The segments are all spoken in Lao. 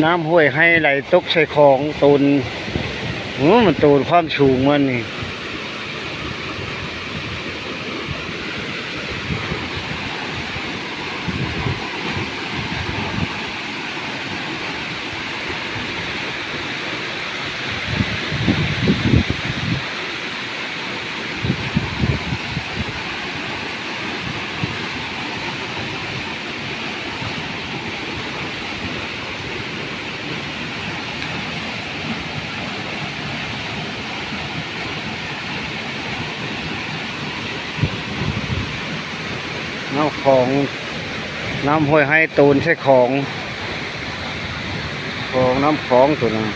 ນ້ຳຫ້ວຍໄຮໄຫຼຕົກໃສ່ຂອງໂຕນ ໂອ້ ມັນໂຕນຄວາມສູງມັນນີ້. ນ້ຳຂອງ ນ້ຳຫ້ວຍໄຮໂຕນໃສ່ຂອງ ຂອງ ນ້ຳຂອງໂຕນັ້ນ.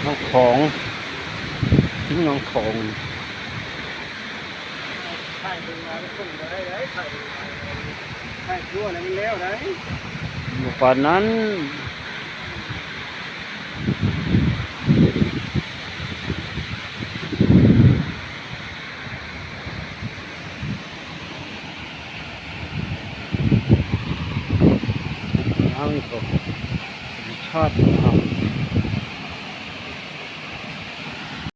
ນ້ອງຂອງ ນ້ອງຂອງ ຖ່າຍເບິ່ງວ່າມັນສົ່ງບໍ່ໄດ້ເດ້ ຖ່າຍເບິ່ງວ່າ ຖ່າຍທົ່ວແລ້ວມັນແລ້ວໄດ໋ ບໍ່ປານນັ້ນ. ທາງນີ້ກໍທຳມະຊາດ.